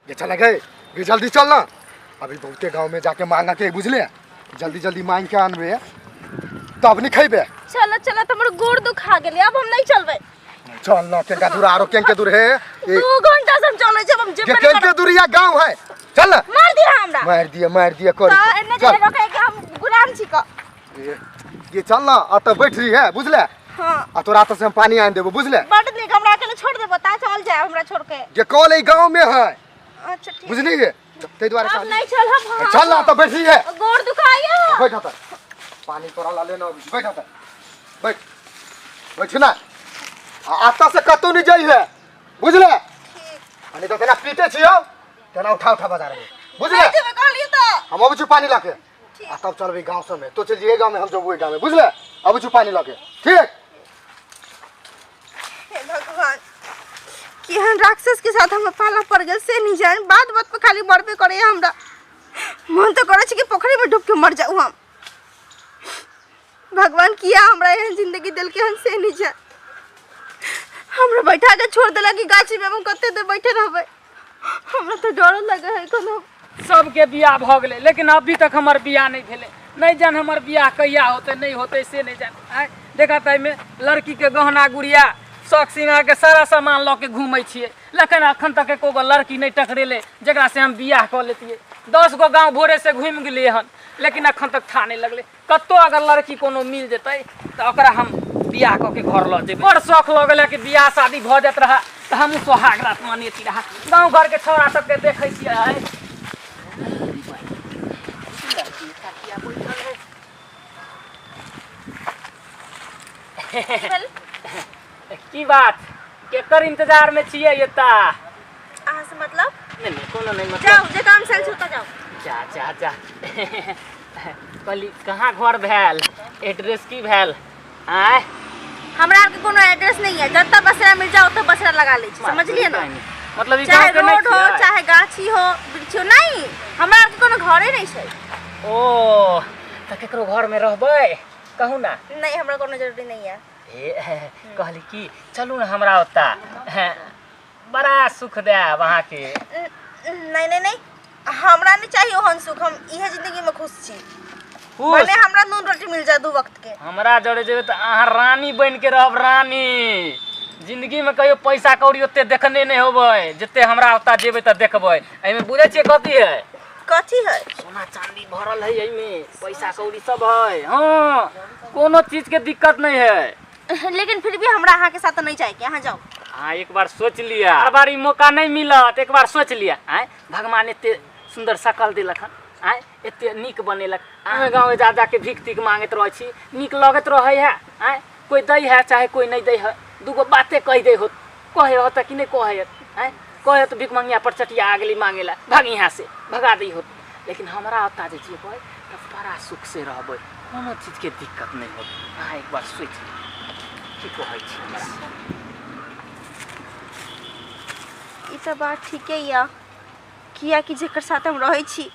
ये चले गए ये जल्दी चल ना। अभी बहुते गांव में जाके मांगा के बुझले, जल्दी जल्दी मांग के आनबे तब नहीं खेबे। चलो चलो, तो हमर गोड़ दुखा गेलै, अब हम नहीं चलबै। चल ना, केनका दूर आरो केनके दूर है? 2 घंटा से हम चलै छी, अब हम के जेबे केनके दूर या गांव है? चल ना। मार दिया हमरा। मार दिया, मार दिया कर। तो एने चल। जे रोके के हम गुलाम छी क। ये चल ना, अत बैठ रही है बुझले। हां। आ तोरा तो से हम पानी आन देबो बुझले। बड नीक, हमरा अकेले छोड़ देबो ता चल जाए हमरा छोड़ के। जे कॉल ई गांव में है। अच्छा ठीक। बुझली गे, ताहि दुआरे अब कहली। नहीं चल हम। चल ना, तो बैठ रही है। गोड़ दुखाइए। बैठ त, पानी तोरा ला लेना। बैठ त, बैठ बैठ ना। आ आता से कतौ नहीं जाइ है बुझले। ठीक। आ नहीं तो तेना पीटे छियौ, तेना उठा उठा बाजार में बुझले। नहीं देबे कहलिए तो। हम अबै छी पानी लाके। ठीक। आ तब चलबै गाँव सबमे। तो चल जइहे गाँव में, हम जबू गाँव में बुझले। अबै छी पानी लाके, ठीक? हे भगवान, केहन राक्षस के साथ हम पाला पड़ गेल से नहीं जान। बात बात पर खाली मरबे करे। हमरा मन तो करे छै कि पोखरि में डूब के मर जाऊ हम। भगवान किया हमरा एहन जिंदगी देलकै हन से नहीं जान। हमरा बैठा के छोड़ देला कि गाछी में। हम कते देर बैठे रहबै? हमरा तो डर लगे है कोनो। सबके बियाह भऽ गेलै, लेकिन अभी तक हमर बियाह नहि भेलै। नहि जान हमर बियाह कहिया होतै, नहि होतै से नहि जान। आँय देखा, ताहिमे लड़कीके गहना गुड़िया, शौक सिंगारके सारा सामान लऽ के घूमै छियै, लेकिन अखन तक एको गो लड़की नहि टकरेलै जकरा से हम बियाह कऽ लेतियै। 10 गो गाँव भोरेसँ घुमि गेलियै हन, लेकिन अखन तक था नहि लगलै कतहु। अगर लड़की कोनो मिल जेतै तऽ ओकरा हम बियाह कऽ के घर लऽ जेबै। बड़ शौक लऽ गेलै कि बियाह शादी भऽ जाइत रहए तऽ हमहूँ सोहाग रात मनेती रहए। गाँव घरके छौड़ा सबके देखै छियै। आइ की बात, केकर इंतजार में छियै एता? अहाँ से मतलब? नहीं नहीं, कोनो नहीं मतलब। जाओ, जे काम से आयल छी ओतऽ जाओ। जा जा जा। कहली कहाँ घर भेल, एड्रेस की भेल आय? हमरा आरके कोनो एड्रेस नहीं है। जतऽ बसेरा मिल जाओ ओतऽ बसेरा लगा लै छी, समझलिए ना? मतलब ई चाहे गाँव के नहीं रोड हो, छियै? चाहे गाछी हो, वृक्ष हो। नहीं, हमरा आरके कोनो घरे नहीं छै। ओ, तऽ केकरो घर में रहबै, कहू ना। नहीं, हमरा कोनो जरूरी नहीं है। ए, कहली कि चलू ना हमरा ओता, बड़ा सुख देब अहाँके। नहीं नहीं नहीं, हमरा नहीं चाहिए ओहन सुख। हम इहे जिंदगी में खुश छी। खुश? भले हमरा नून रोटी मिल जाए दू वक्त के। हमरा जरे जेबै तऽ अहाँ रानी बनि के रहब, रानी। जिंदगी में कहियो पैसा कौड़ी ओते देखने नहि होबै जते हमरा ओतऽ जेबै तऽ देखबै। एहिमे बुझै छियै कथी है? कथी है? सोना चांदी भरल है एहिमे, पैसा कौड़ी सब है। हाँ, कोनो चीज के दिक्कत नहीं है। लेकिन फिर भी हमरा अहाँ के साथ नहीं जाए के, अहाँ जाओ। हाँ, एक बार सोच लिया, हर बार ई मौका नहीं मिलत। एक बार सोच लिया। आँय, भगवान एते सुंदर शकल देलक हन, आँय, एते नीक बनेलक। अहाँ गाँव जा जाके भीख तीख मांगैत रहै छी, नीक लगैत रहै है? आँय, कोई दै है चाहे कोई नहीं दै है, दूगो बाते कहि दै हो, कहे हो तऽ कि नहीं कहे? आँय, कहे तऽ भीख मंगिया पर चटिया आ गेली मांगे ला, भाग यहाँ से, भगा दै हो। लेकिन हमरा ओतऽ जे जेबै तऽ बड़ा सुख से रहबै, कोनो चीजके दिक्कत नहीं होत। अहाँ एक बार सोचि लियौ, की कहै छी हमरा? ई तऽ बात ठीके यऽ, कियाकि जेकर साथ हम रहै छी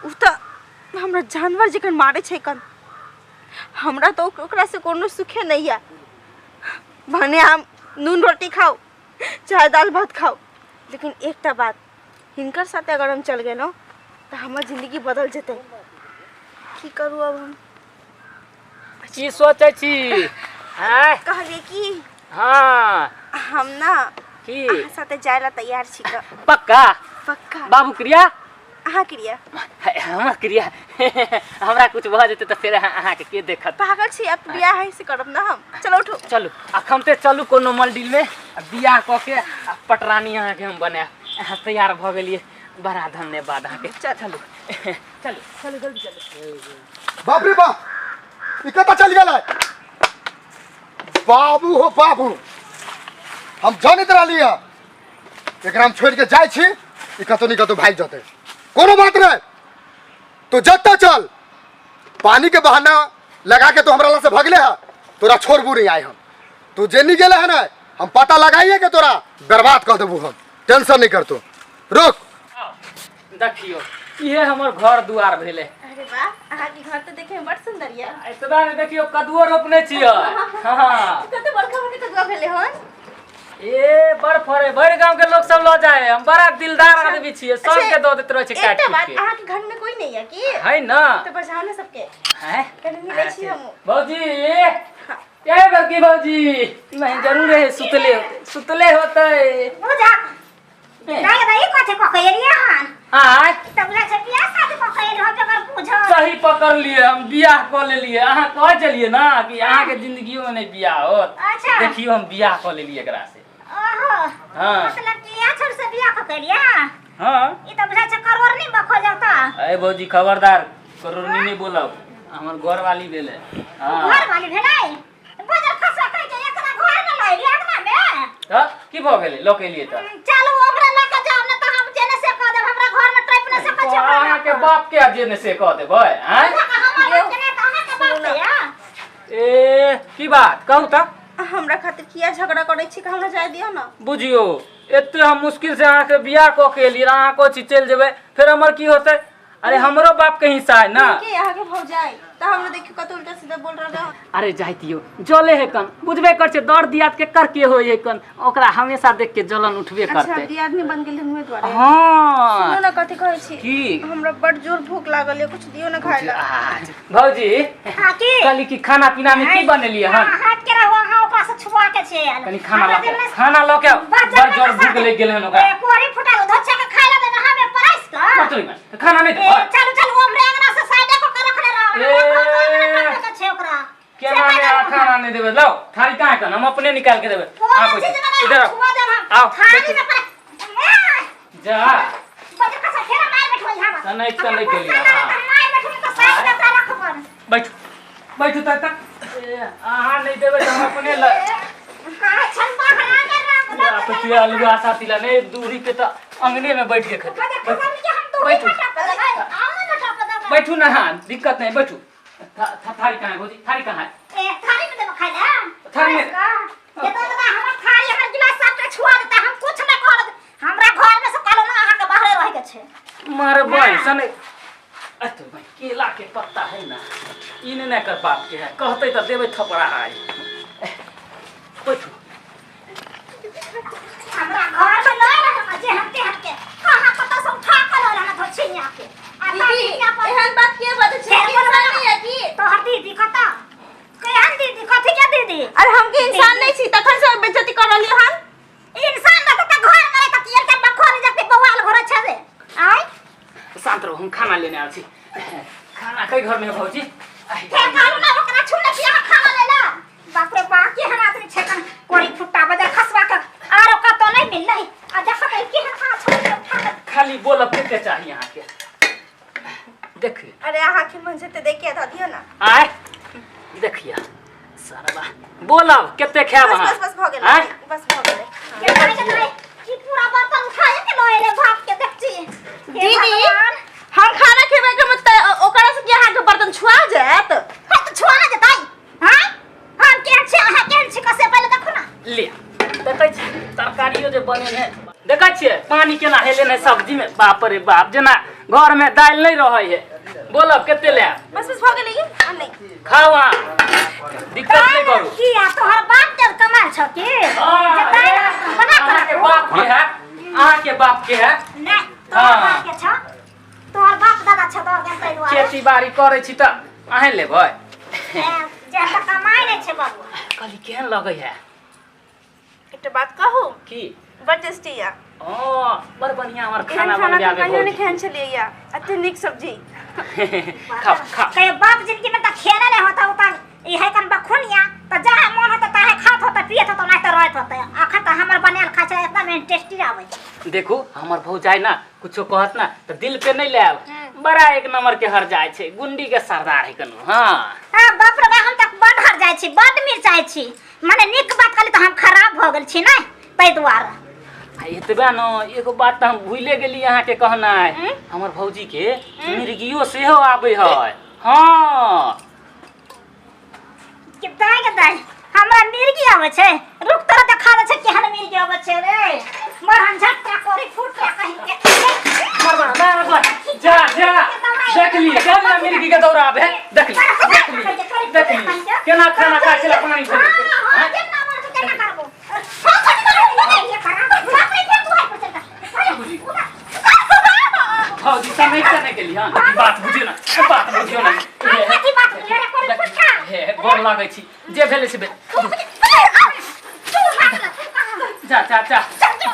उ तऽ हमरा जानवर जखन मारै छै कन। हमरा तऽ ओकरासँ कोनो सुखे नहि यऽ। भने हम नून रोटी खाउ चाहे दालि भात खाउ, लेकिन एकटा बात, हिनकर साथे अगर हम चल गेलहुँ तऽ हमर जिन्दगी बदल जेतै। की करू अब हम? की सोचै छी आँय? कहलियै कि हम ना की अहाँ साथे जाय ला तैयार छी क। पक्का? पक्का। बाबू क्रिया? अहाँ क्रिया। हमर क्रिया, हमरा कुछ भऽ जेतै तऽ फेर अहाँके के देखत? पागल छी? अब बियाह है से करब ना हम। चलो उठू। चलू, अखन ते चलू कोनो मलडील में, आ बियाह कऽ के आ पटरानी अहाँके हम बनायब। अहाँ तैयार भऽ गेलियै, बड़ा धन्यवाद अहाँके। चल। चलू चलू चलू, जल्दी चलू। बाप रे बाप, ई कतऽ चलि गेलै? बाबू हो बाबू, हम जानैत रहली है, एकरा हम छोड़ि के जाइ छी, ई कतौ ने कतौ भागि जेतै। कोनो बात नहि, तो जतऽ चल, पानी के बहाना लगा के तो हमरा लग से भगले है, तोरा छोड़बू नहीं आए हम। तू जेनी गेले है ना, हम पता लगाइए के तोरा बर्बाद कर देबू हम। टेंशन नहीं कर, तू रुक। देखियो, इहे हमर घर दुआर भेलै। अरे वाह, अहाँके घर तऽ देखे में बड़ सुंदर यऽ। एतबा ने देखियो, कदुओ रोपने छियै। हाँ। कते बड़का बड़का कदुआ भेलै हन। ए बड़ फरे भरि गांव के लोग सब लऽ जाए हम बड़ा दिलदार आदमी छियै सबके दऽ दैत रहै छै काटि एकटा बात पीट के अहाँके घर में कोई नहीं है की है ना तो बजाओ ना सबके हैं? कनि मिलै छी हम भौजी ए बड़की भौजी नहीं जरूर है सुतले होते सुतले होते बुझा नहीं नहीं कथी कह के एलियै हन आय तऽ बुझा छै बियाह शादी कऽ के एलियै हम बेगर बुझल सही पकड़ लिए हम बियाह कऽ लेलिए अहाँ कहै छलियै ना कि अहाँके जिंदगियो में नहीं बियाह होत अच्छा। देखियो हम बियाह कऽ लेलिए एकरा से ओहो हाँ। मतलब कि इएह छोड़ से बियाह कऽ के एलियै हाँ ई तऽ बुझा छै करोड़ नहीं बखो जाता अरे भौजी खबरदार करोड़नी नहीं बोलब हमर घरवाली भेलै हाँ घर वाली भेलै बजर खसवा कहि के एकरा घर में लऽ एलियै अंगना में तऽ की भऽ गेलै लऽ के एलियै तऽ चलू हमरा लऽ के जाउ ने तऽ हम जेने से कह देब हमरा घर में टपि नहि सकै छै ओकरा लऽ अहाँके कऽ। बाप के जेने से कह देबै आँय हमर बाप के नहि तऽ अहाँके बाप के या ए की बात कहू तऽ हमरा खातिर किया झगड़ा करै छी हमरा जाय दियौ ना बुझियौ एते हम मुश्किल से अहाँके बियाह कऽ के एलियै अहाँ कहै छी चलि जेबै फेर हमर की होतै अरे हमरो बाप के हिस्सा है ना के अहाँके भौजाई तऽ हमरा देखियौ कतौ उल्टा सीधा बोल रहल है अरे जाय दियौ जले है कन बुझबे कर छै दर दियाद के कर के होय है कन ओकरा हमेशा देख के जलन उठबे अच्छा करते दियादनी बन गेल हुए द्वारे हाँ सुनू ना कथी कहै छी की? हमरा बड़ जोर भूख लागल है कुछ दियौ ना खाय ला भौजी हाँ की कहली कि खाना पीना में की बनेलियै हन हाँ, हाथ के रहुआ हाँ ओकरा से छुआ के छै आयल। कनी खाना हमरा लऽ के देने खाना लऽ के आउ। बस बड़ जब जोर तक भूख लागि गेल हन ओकरा ए, कोरी फुटल धोछा के खाय ला देने हमे परस के बतोई में खाना नहीं ए, देबै चलू चलू हमरे अंगना से साइडे को के रखले रहो ए। हमरा घर में रखले के छै ओकरा केना ने आ खाना नहीं देबै लाओ थाली कहाँ कन हम अपने निकाल के देबै कोनो आबो चीज में नहीं इधर हम आओ छुआ देब हम आओ, थाली बैठो। में पर ए, जा बजर कसा फेरा मार बैठो यहाँ सनैक तनैक गेलियै, हाँ हाँ। मार बैठो तो साइड में ओकरा रखबन बैठू बैठू तक तक ए, अहाँ नहीं देबै तऽ हम अपने ल कहाँ छन बाहर आ गेल रह पछुआ आलू आशा तिला नहीं दूरी पे तऽ अंगने में बैठ के खेतै बजर खसा के हम दूरी बैठू। फटा पर देबै आओ ना फटा पर देबै बैठू ना हाँ दिक्कत नहीं बैठू थाली कहाँ है भौजी थाली कहाँ है ए थाली में देबै खाइ ला थाली में? ये तो दादा हमर थाली हमर गिलास सबटा छुआ देता हम कुछ नहीं करब हमरा घर में से कहलो ना अहाँ के बाहरे रह के छै मारे भाई सने अतो भाई केला के पत्ता है ना ई ने कर बाप के है कहते तऽ देबै थपड़ा आइ बैठू हमरा घर में नहीं रहना जे हमके हमके कहाँ कतौ से उठा के लऽ रहना धोछिया के आ दीदी दीदी पर एहन बात किया बाजै छी फेर इंसान बोलबै नहीं है की तोहर दीदी कतऽ केहन दीदी कथी के दीदी अरे हम के इंसान नहीं छी तखन से बेइज्जती कर रहली हन इंसान रहता तऽ घर में रहता कि एकटा बखोरी जते बवाल घोरै छै रे आय शांत रहो हम खाना लेने आयल छी खाना कई घर में है भौजी फेर कहलू ना ओकरा छू ने कि अहाँ खाना ले ला बाप रे बाप केहन आदमी छै कन कोरी फुट्टा बजर खसवा के आरो कतौ नहीं मिललै आ देखत है केहन हाथ छोड़ के उठा के खाली बोलब कते चाही अहाँके देखिए अरे अहाँ के मन से देखे धऽ दियौ ना आय देखिए सरबा बोलब कते खायब बस अहाँ बस बस भऽ गेलै आँय? बस भऽ गेलै के करे के नहीं ई पूरा बर्तन उठाए के लए रे भाप के देख छी हे दीदी भगवान। हम खाना खेबै के मत ओकरा से की अहाँके बर्तन छुआ जायत हाँ तो छुआ ना जताई हाँ हम केहन छी अहाँ केहन छी कसे पहिले देखो ना ले देखै छी तरकारियो जे बनेने है देखै छियै पानी केना हेले ने सब्जी में बाप रे बाप जेना घर में दालि नहीं रहै है बोलब कते लेब बस बस भऽ गेलै ई आ नहि खाउ अहाँ दिक्कत नहीं करू की आ तोहर बाप के कमाल छौ की हाँ, जे दालि बना के अहाँके राखू बाप के है अहाँके बाप के है नहीं तोहर हाँ। बाप के छौ तोहर बाप दादा छौ तोहर के ताहि दुआरे खेती बाड़ी करै छी तऽ अहें लेबै ए, जे तऽ कमाइ नहि छै बबुआ कहली केहन लगै है एकटा बात कहू की बड़ टेस्टी या ओ बड़ बढ़िया हमर एहन खाना खाना बनबे तऽ आबे कहियो नहि भौजी। खेने छलियै या एते नीक सब्जी खाओ खाओ कहियो बाप जिंदगी में तऽ खेले नहि होता उता ई है कन बखुनिया तऽ जहाँ मन होता ताहे खात होता पियत होता नहीं तऽ रहत होता अखन तऽ हमर बनायल खाय छै एकदम टेस्टी आबै छै देखू हमर भौजाई ना कुछो कहत ना तऽ दिल पे नहीं लेब बड़ा एक नंबर के हर जाय छै गुंडी के सरदार है कनु हाँ हाँ बाप रे बा हम तऽ बड हर जाइ छी बड मिरचाइ छी माने नीक बात कहली तऽ हम खराब भऽ गेल छी ने ताहि दुआरे आ एतबे न एगो बात तऽ हम भूले गेली अहाँके कहनाइ हमर भौजी के मिर्गियो सेहो आबै है हाँ के दाइ के दाइ हमरा मिर्गी आबै छै रुक तोरा देखा दै छै केहन मिर्गी आबै छै रे मरहन झटका कोरी फूट कहीं के मरबा मरबा जा जा देख ली चल ना मिर्गी के दौरा आबे देख ली देख ली देख ली केना खाना खाइ छला पानी हाँ भरि हाँ केना मरबो केना करबो हाँ, भौजी समझ तऽ नहि गेली हँ ई बात बुझियौ ने ई बात बुझियौ ने हम कथी बात बुझियौ रे कोरी फुट्टा हे गोर लागै छी जे भेलै से भेल तू तू भाग ना तू कहाँ जा जा जा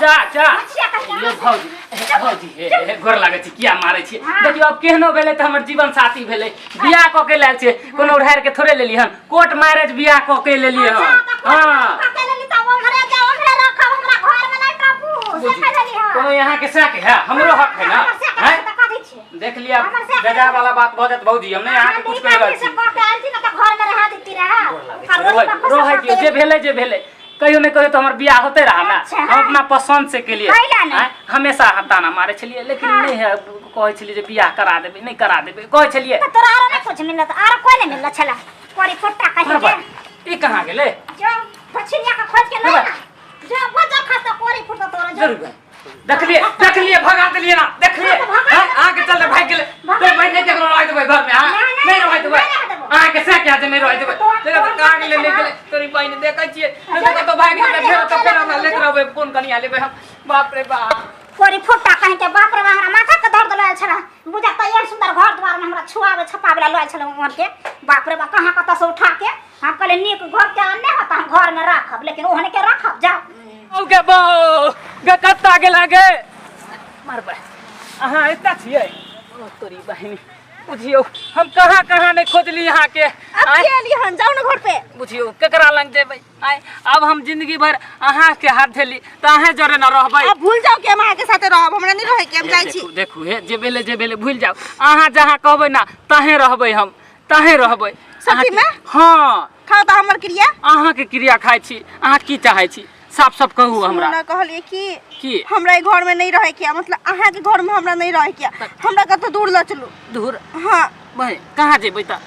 जा जा मछिया कहिया? यो भौजी हे भौजी हे हे गोर लागै छी किया मारै छी हाँ। देखियौ आब केहनो भेलै तऽ हमर जीवन साथी भेलै बियाह कऽ के लायल छियै कोनो उधार के थोड़े लेली हन कोर्ट मैरिज बियाह कऽ के लेलियै हन हाँ कोनो यहाँ के साक है हमरो हक है ना हैं देख लिया बेजा वाला बात भऽ जायत भौजी हम नहीं अहाँ के कुछ कहि रहल छी रहै दियौ जे भेलै जे भेलै कहियो ने कहियो तो हमर बियाह होते रहा ना अच्छा, हम हाँ। अपना पसंद से केलिए कैला ने? आँय, हमेशा अहाँ ताना मारे छलिए लेकिन हाँ। नहीं है कहै छलिए जे बियाह करा देबै नहीं करा देबै कहै छलिए अरे बा, ई कहाँ गेलै जरूर भाई देखलिए देखलिए भगा देलिए ना देखलिए हाँ, तो भगा हाँ, अहाँके चलते भागि गेलै भगा तो भाई नहीं केकरो रह देबै घर में हाँ नहीं, नहीं, नहीं रह देबै नहीं रह देबै। अहाँके से क्या जे नहीं रह देबै तोहर- देखो तो तोहर कहाँ गेलै नहीं हाँ। गेलै तोरी बहिन देखै छियै हाँ, नहीं तो भागि गेलै जा, फेर तो फेर जा, हमरा लेत जा। रहबै कोन कनिया लेबै हम बाप रे बाप कोरी फुट्टा कहीं के बाप रे बाप हमरा माथा के दर्द लयल छला बुझा त एहन सुंदर घर द्वार में हमरा छुआवे छपावे ला लयल छला उहन के बाप रे बाप कहाँ कतऽ से उठा के हम कहले नीक घर के आने होता हम घर में राखब लेकिन ओहन के राखब जाओ गे बौ गे कत्ता गेला गे मारबै अहाँ एतऽ छियै ओ तोरी बहिनी बुझियौ हम कहाँ कहाँ नहि खोजली अहाँके अब आँय? के एली हन जाओ ना घर पे बुझियौ केकरा लग जेबै आँय आब हम जिंदगी भरि अहाँके हाथ धेली तऽ अहें जरे न रहबै अब भूल जाओ कि हम अहाँ के साथे रहब हमरा नहीं रहे के हम जाइ छी देखू देखू हे जे भेलै जे भेलै भूलि जाउ अहाँ जहाँ कहबै ना तहें रहबै हम तहें रहबै सच्ची अहाँके- में? हँ खाओ तऽ हमर क्रिया अहाँके क्रिया खाइ छी अहाँ की चाहै छी साफ साफ कहू हमरा हमरा कहलिए कि की हमरा ई घर में नहीं रहे के मतलब अहाँ के घर में हमरा नहीं रहे के हमरा कतौ दूर ल चलू दूर हाँ बहिन कहाँ जेबै तऽ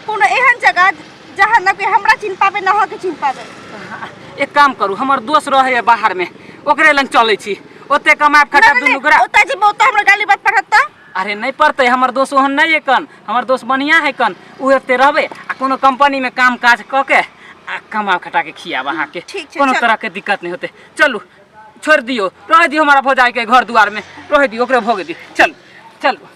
कोनो एहन जगह जहाँ न कोई हमरा चिन्ह पावे न अहाँ के चिन्ह पावे एक काम करू हमर दोस्त रहैए बाहरमे ओकरे लग चलै छी ओते कमायब खटाब दुनू गोरा ओतऽ जेबै ओतऽ हमरा गाली बात पढ़त तऽ अरे नहि पड़तै हमर दोस्त ओहन नहि कन हमर दोस्त बढ़िआँ है कन ओ एते रहबै आ कोनो कंपनीमे काम काज कऽ के आ कमा खटा के खियाब अहाँके ठीक छै, कोनो चल। तरहके दिक्कत नहि होतै चलू छोड़ि दियौ रहै दियौ हमारा भौजाइके घर दुआरमे रहै दियौ ओकरे भोगे दियौ चलू चलू